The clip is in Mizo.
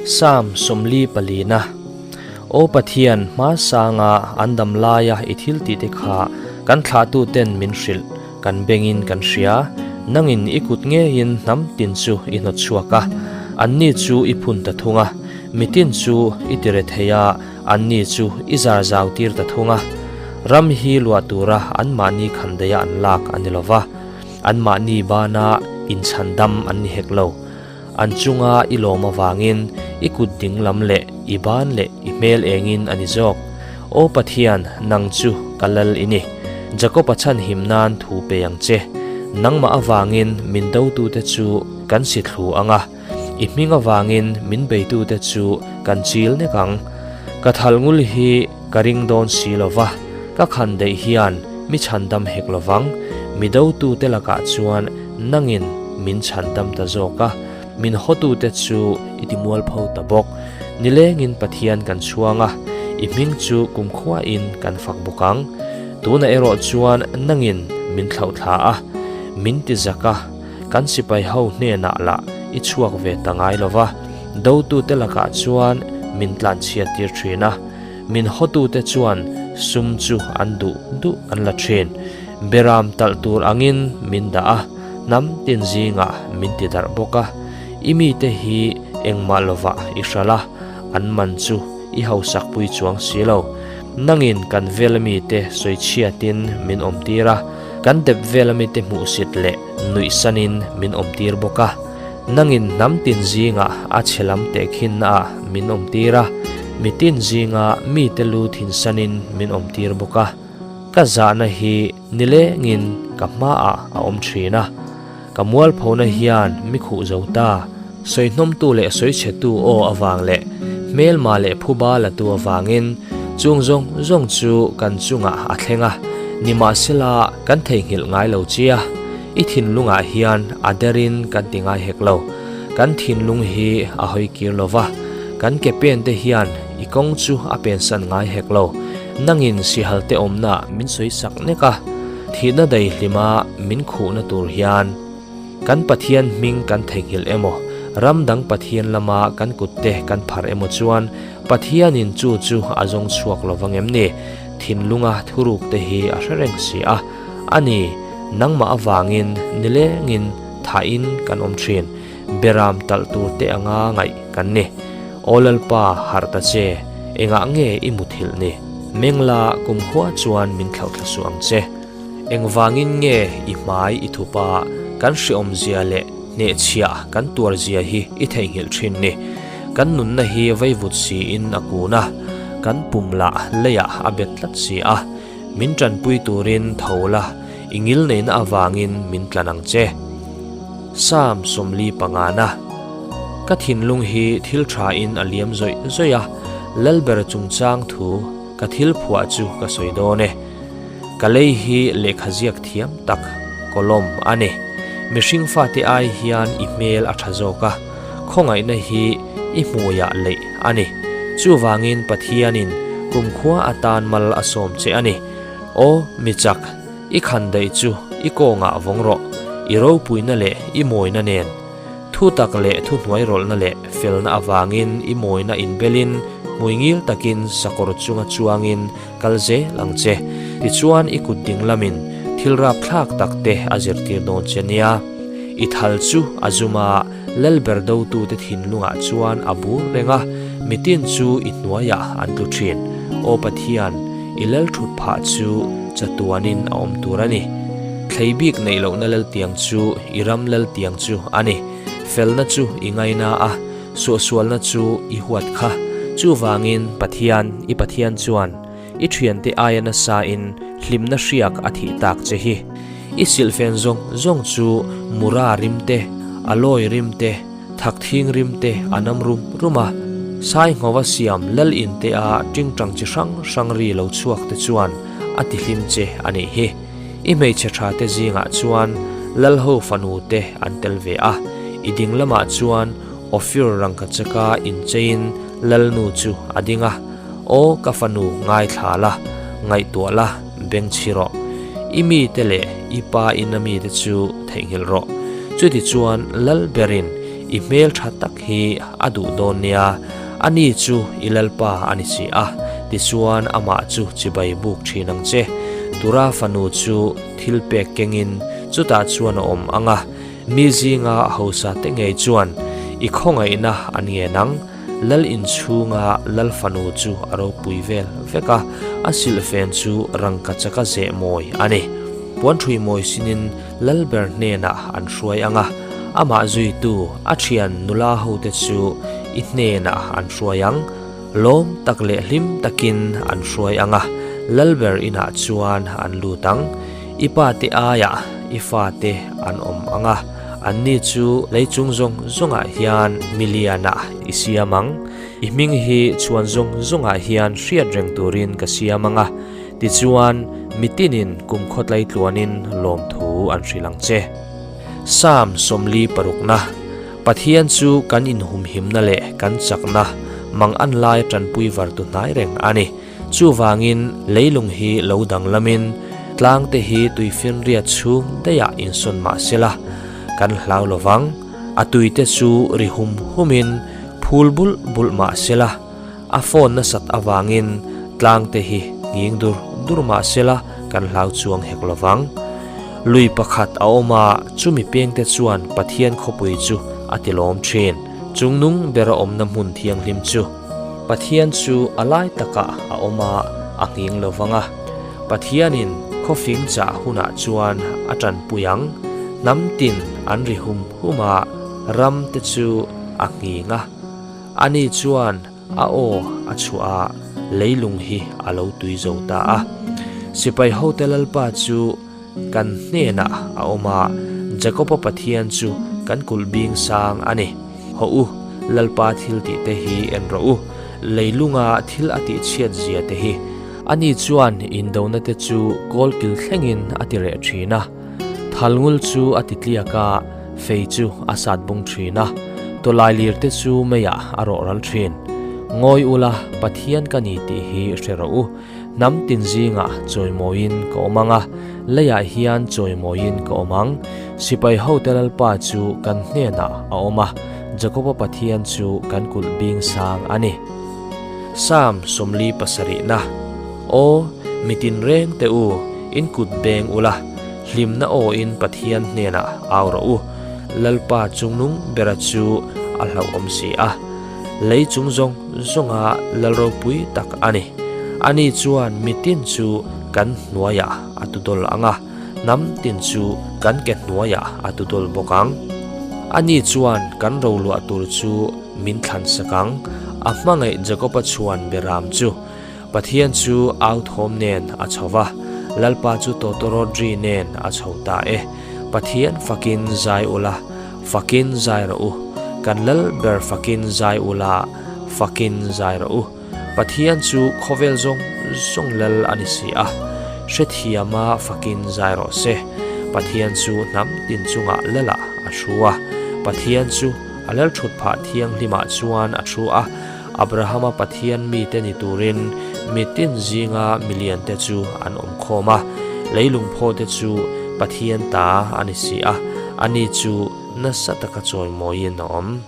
Psalm 44 na Aw Pathian, hma sanga an dam laia i thil tihte kha kan thlahtuten min hrilh, kan bengin kan hria. Nangin i kut ngeiin hnam tin chu i hnawt chhuak a, anni chu i phun ta thung a, mitin chu i tire thei a, anni chu i zar zau tir ta thung a. Ram hi luah tura anmahni khandaia an lak a ni lo va, anmahni bana inchhandam an ni hek lo. An chunga i lawm avangin i kut ding lam leh i ban leh i hmel engin a ni zawk. Aw Pathian, nang chu ka lal i ni. Jakob-a chhanhim nan thu pe ang che. Nangmah avangin min dotute chu kan si thlu ang a, i hming avangin min beitute chu kan chil nek ang. Ka thal ngul hi ka ring dawn si lo va, ka khan daih hian mi chhandam hek lo vang. Mi dotute lakah chuan nangin min chhandam ta zawk a, min hawtute chu i ti mualpho ta bawk. Nilengin Pathian kan chhuang a, i hming chu kumkhuain kan fak bawk ang. Tunah erawh chuan nangin min thlauhthla a, min ti zak a, kan sipai ho hnenah lah i chhuak ve ta ngai lo va, dotute lakah chuan min tlanchhiat tir thin a, min hawtute chuan sum chu an duh duh an la thin. Beram talh tur angin min dah a, hnam tin zingah min ti darh bawk a, i mite hi engmah lovah i hralh a, an man chu i hausak pui chuang si lo. Nangin kan vela mite sawichhiatin min awmtir a, kan dep vela mite hmuhsit leh nuihsanin min awmtir bawk a. Nangin hnam tin zingah a chhe lam tehkhinnaah min awmtir a, mitin zinga mite lu thinsanin min awmtir bawk a. Ka zahna hi nilengin ka hmaah a awm thin a, ka mualphona hian mi khuh zo ta. Sawihnawmtu leh sawichhetu aw avang leh hmelma leh phuba latu avangin chung zawng zawng chu kan chungah a thleng a, nimahsela kan theihnghilh ngai lo chia, i thinlungah hian a derin kan ti ngai hek lo. Kan thinlung hi a hawi kir lo va, kan ke pen te hian i kawng chu a pensan ngai hek lo. Nangin sihal te awmna min sawi sak nek a, thihna daihlima min khuhna tur hian kan Pathian hming kan theihnghilh emaw, ram dang Pathian lama kan kutte kan phar emaw chuan Pathianin chu chu a zawng chhuak lo vang em ni? Thinlunga thuruk te hi a hre reng si a, a ni, nangmah avangin nilengin thahin kan awm thin, beram talh tur te anga ngaih kan ni. Aw Lalpa, harh ta che, engah nge i muthilh ni? Mengla kumkhua chuan min thlauhthla suh ang che. Engvangin nge i hmai i thupa kan hreawmzia leh hnehchhiah kan tuarzia hi i theihnghilh thin ni? Kan nunna hi vaivut siin a kun a, kan pum lah leiah a bet tlat si a. Min tanpui turin tho la, i ngilneihna avangin min tlan ang che. Psalm 45 na Ka thinlung hi thil thain a liam zawih zawih a, Lalber chungchang thu ka thil phuah chu ka sawi dawn e. Ka lei hi lehkha ziak thiam tak kawlawm a ni. Mihring fate ai hian i hmel a tha zawk a, khawngaihna hi i hmuiah leih a ni. Chuvangin Pathianin kumkhua atan mal a sawm che a ni. Aw mi chak, i khan daih chu i kawngah vawng rawh, i ropuina leh i mawina nen. Thu tak leh thu hnuairawlhna leh felna avangin i mawina inbelin hmuingil takin sakawr chunga chuangin kal zel ang che. Tichuan i kut ding lamin thil rapthlak tak te a zirtir dawn che nia. I thal chu a zum a, Lalber dotute thinlungah chuan a bur reng a, mitin chu i hnuaiah an tlu thin. Aw Pathian, i lal thut phah chu chatuanin a awm tur a ni. Thlei bik neih lohna laltiang chu i ram laltiang chu a ni. Felna chu i ngaina a, suahsualna chu i huat kha. Chuvangin Pathian, i Pathian chuan i thiante aia nasain hlimna hriak a thih tak che hi. I silhfen zawng zawng chu mura rim te, alawi rim te, thakthing rim te a nam rum rum a. Sai nghova siam lal in te a tingtang chi hrang hrang ri lo chhuak te chuan a ti hlim che a nih hi. I hmeichhe tha te zingah chuan lal ho fanu te an tel ve a, i ding lamah chuan Ophir rangkachaka incheiin lalnu chu a ding a. Aw ka fanu ngaithla la, ngaihtuah la, beng chhi rawh. I mite leh i pa ina mite chu theihnghilh rawh. Chutichuan lal berin I hmel tha tak hi a duh dawn nia, ani chu i Lalpa a ni si a, tichuan amah chu chibai buk thin ang che. Tura fanu chu thil pek kengin chutah chuan a awm ang a, mi zinga hausa te ngei chuan i khawngaihna an ngen ang. Lal inchhunga Lal fanu chu a ropui vel vek a, a silhfen chu rangkachaka zeh mawi a ni. Puanṭhui mawi sinin Lalber hnenah an hruai ang a, amah zuitu a thian nula hote chu i hnenah an hruai ang. Lawm tak leh hlim takin an hruai ang a, Lalber inah chuan an lut ang. I pate aiah i fate an awm ang a, anni chu lei chung zawng zawngah hian milianah i siam ang. I hming hi chhuan zawng zawngah hian hriat reng turin ka siam ang a, Tichuan, mitinin kum khawtlai tluanin lawmthu an hrilh ang che. Psalm 40 parukna, Pathian chu kan inhumhimna leh kan chakna, mang an lai tanpui vartu hnai reng a ni. Chuvangin, leilung hi lo danglamin, tlangte hi tuifinriat chhung daihah insawn mah sela, kan hlau lo vang. A tuite chu ri hum humin phul bulh bulh mah sela, A phone nasat avangin tlangte hi nghing dur dur mah sela kan hlau chuang hek lo vang. Lui pakhat a awm a, chumi pengte chuan Pathian khawpui chu a ti lawm thin. Chungnung bera awmna hmun thianghlim chu Pathian chu a lai takah a awm a, a nghing lo vang a. Pathianin khawfing chah hunah chuan a tanpui ang. Hnam tin an ri hum hum a, ram te chu a nghing a. Ani chuan a aw a chhuah a, leilung hi a lo tui zo ta a. Sipai hote Lalpa chu kan hnenah a awm a, Jakoba Pathian chu kan kulh bing sang a ni. Hawh u, Lalpa thil tih te hi en rawh u, leilunga thil a tih chhiat zia te hi. Ani chuan indona te chu kawlkil thlengin a ti reh thin a. Thalngul chu a ti tliak a, fei chu a sat bung thin a, tawlailir te chu meiah a rawh ral thin. Ngawi ula, Pathian ka ni tih hi hre rawh u. Hnam tin zingah chawimawiin ka awm ang a, leiah hian chawimawiin ka awm ang. Sipai hote Lalpa chu kan hnenah a awm a, Jakoba Pathian chu kan kulh bing sang a ni. Psalm 47na Aw, mi tinreng teh u, in kut beng ula, hlimna awin Pathian hnenah au rawh u. Lalpa chungnung bera chu a hlauhawm si a, lei chung zawng zawnga lal ropui tak a ni. Ani chuan mi tin chu kan hnuaiah a tudawl ang a, hnam tin chu kan ke hnuaiah a tudawl bawk ang. Ani chuan kan roluah tur chu min thlansak ang, a hmangaih Jakoba chhuan beram chu. Pathian chu au thawm nen a chho va, Lalpa chu tawtawrawt ri nen a chho ta e. Pathian fakin zai ula, fakin zai rawh u. Kan Lal ber fakin zai ula, fakin zai rawh u. Pathian chu khawvel zawng zawng Lal a ni si a, hrethiama fakin zai rawh se. Pathian chu hnam tin chungah Lalah a thu a, Pathian chu a Lal thut phah thianghlimah chuan a thu a. Abrahama Pathian mite ni turin mi tin zinga miliante chu an awm khawm a, leilung phawte chu Pathian ta a ni si a, ani chu nasa taka chawimawiin a awm.